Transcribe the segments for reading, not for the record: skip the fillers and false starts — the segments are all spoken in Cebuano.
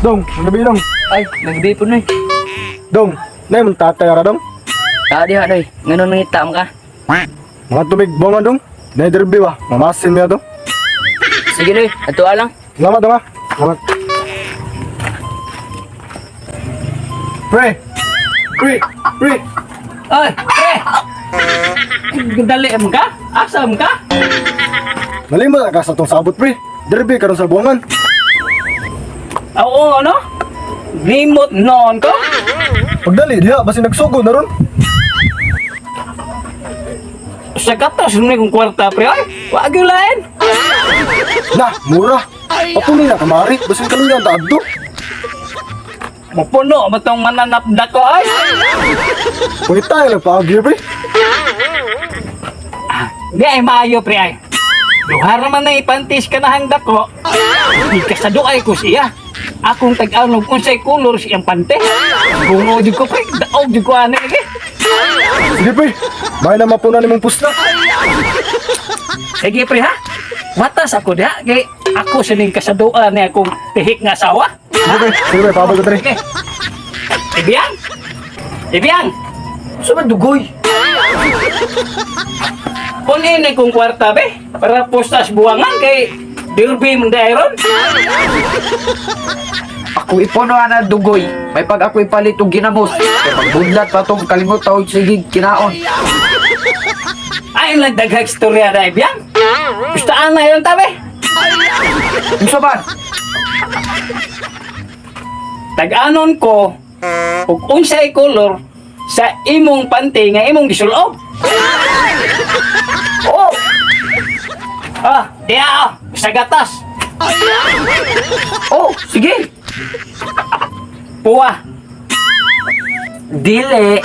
Dong, gabi, dong. Ay, nagbi po, noy. Dong, nay mong tatay ra, dong. Tao diha, noy. Nganon nangita mo ka? Mga tumig bonga, dong. Nay derby ba? Mamasin niya, dong. Sige, noy. Ato lang. Salamat, dong, ha. Salamat. Pre! Pre! Pre! Oy, pre! Dali mo ka? Asa mo ka? Nalimot na ka sa tong sabot, pre. Derby karon sa buwangan. Oo, ano? Limot noon ko? Pagdali diha basin nagsugo na ron. Sa gatos ni kong kwarta, pre. Oy, wag yung lain. Na, mura. Patuloy na kamari, basin kaluyan ta adto. Mapuno ba tong mananapda ko, ay? Pwede tayo lang paagi, pre. Di ay maayo, pre, ay. Duha naman na ipantis ka na hangda ko. Di ka sa duay ko siya. Akong tag-anog unsay kulor siyang pante. Bungo jud ko, pre. Daog jud ko ani lagi. Sige, pre. May na mapuna nimong pusta. Sige, pre, ha. Watas ako diha kay ako sining kasaduan ni akong tihik nga asawa. Sige, pre. Sige, pre. Pabag ko, pre. Okay. Ibiyang! Ibiyang! Sa man dugoy? Kunin ni kong kwarta be para postas buwangan kay derby mong dairon. Ako ipuno na dugoy. May pag ako ipalit og ginamos. Kay pagbudlat pa tong kalimot og sige kinaon. Ay lang daghag istorya na, Ibiyang. Gustaan na yun tabi. Unsa man? Tag-anon ko ug unsay kolor sa imong panty nga imong gisulob. Oh, Ah, diya ah, sa gatas. oh, sige. Puwa, Dili.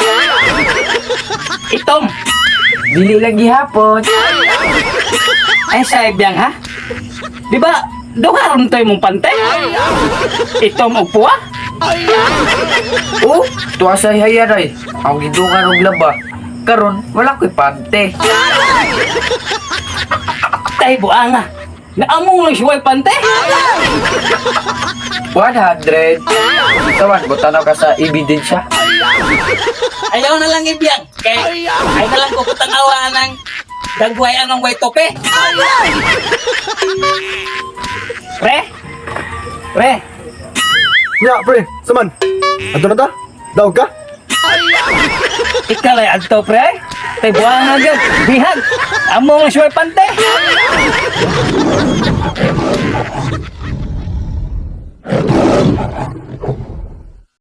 itom. Dili lang gihapon. Ay sa Ibiyang ha? Di ba, duha ron to imong pante? Itom og puwa? Oh, tuwa sa hayan ay. Ang gidungan og laba. Karon wala ko'y pante. Tay buanga. Naamong lang siya pante. 100. Tawan, butanaw ka sa ebidensya. Ayaw na lang ibiyang. Kay ay na lang ko putang-awa ng dagway anong way tope. Pre? Pre? Nya, pre. Saman. Adto na ta? Daog ka? Ikaw ay adto, pre. Tay buanga gyud. Bihag. Amo lang siya pante.